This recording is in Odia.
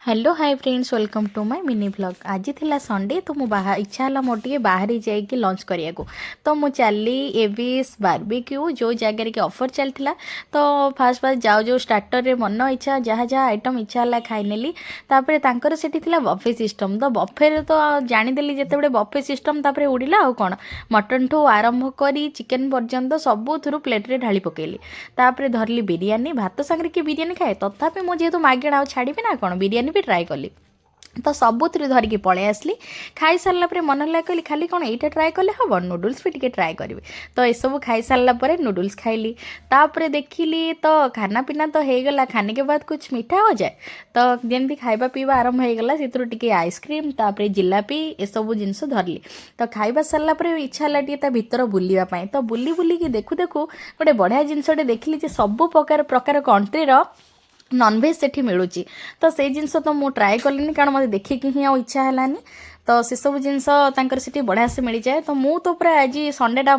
Hello, hi friends, welcome to my mini vlog. ଆଜି ଥିଲା ସଣ୍ଡେ, ତ ମୁଁ ଇଚ୍ଛା ହେଲା ମୋର ଟିକେ ବାହାରି ଯାଇକି ଲଞ୍ଚ କରିବାକୁ। ତ ମୁଁ ଚାଲି ଏବିସ୍ ବାର୍ବିକ୍ୟୁ, ଯେଉଁ ଜାଗାରେ କି ଅଫର୍ ଚାଲିଥିଲା। ତ ଫାଷ୍ଟ ଫାଷ୍ଟ ଯାଉ ଯାଉ ଷ୍ଟାର୍ଟରରେ ମନ ଇଚ୍ଛା ଯାହା ଯାହା ଆଇଟମ୍ ଇଚ୍ଛା ହେଲା ଖାଇନେଲି। ତାପରେ ତାଙ୍କର ସେଠି ଥିଲା ବଫେ ସିଷ୍ଟମ୍। ତ ବଫେରେ ତ ଜାଣିଦେଲି ଯେତେବେଳେ ବଫେ ସିଷ୍ଟମ୍, ତାପରେ ଉଡ଼ିଲା ଆଉ କ'ଣ। ମଟନ୍ଠୁ ଆରମ୍ଭ କରି ଚିକେନ୍ ପର୍ଯ୍ୟନ୍ତ ସବୁଥିରୁ ପ୍ଲେଟ୍ରେ ଢାଳି ପକେଇଲି। ତାପରେ ଧରିଲି ବିରିୟାନୀ। ଭାତ ସାଙ୍ଗରେ କିଏ ବିରିୟାନୀ ଖାଏ? ତଥାପି ମୁଁ ଯେହେତୁ ମାଗେଣା, ଆଉ ଛାଡ଼ିବି ନା କ'ଣ? ବିରିୟାନୀ ବି ଟ୍ରାଏ କଲି। ତ ସବୁଥିରୁ ଧରିକି ପଳେଇ ଆସିଲି। ଖାଇସାରିଲା ପରେ ମନ ହେଲା, କହିଲି ଖାଲି କ'ଣ ଏଇଟା ଟ୍ରାଏ କଲେ ହେବ? ନୁଡୁଲ୍ସ ବି ଟିକେ ଟ୍ରାଏ କରିବି। ତ ଏସବୁ ଖାଇସାରିଲା ପରେ ନୁଡୁଲ୍ସ ଖାଇଲି। ତାପରେ ଦେଖିଲି ତ ଖାନା ପିନା ତ ହେଇଗଲା, खाने के बाद कुछ मीठा हो जाए। ତ ଯେମିତି ଖାଇବା ପିଇବା ଆରମ୍ଭ ହେଇଗଲା, ସେଥିରୁ ଟିକେ ଆଇସ୍କ୍ରିମ୍, ତାପରେ ଜିଲାପି, ଏସବୁ ଜିନିଷ ଧରିଲି। ତ ଖାଇବା ସାରିଲା ପରେ ଇଚ୍ଛା ହେଲା ଟିକେ ତା ଭିତର ବୁଲିବା ପାଇଁ। ତ ବୁଲି ବୁଲିକି ଦେଖୁ ଦେଖୁ ଗୋଟେ ବଢ଼ିଆ ଜିନିଷଟେ ଦେଖିଲି ଯେ ସବୁ ପ୍ରକାର ପ୍ରକାର କଣ୍ଟ୍ରିର ନନଭେଜ୍ ସେଠି ମିଳୁଛି। ତ ସେଇ ଜିନିଷ ତ ମୁଁ ଟ୍ରାଏ କଲିନି, କାରଣ ମୋତେ ଦେଖିକି ହିଁ ଆଉ ଇଚ୍ଛା ହେଲାନି। ତ ସେସବୁ ଜିନିଷ ତାଙ୍କର ସେଠି ବଢ଼ିଆ ସେ ମିଳିଯାଏ। ତ ମୁଁ ତ ପୁରା ଆଜି ସଣ୍ଡେଟା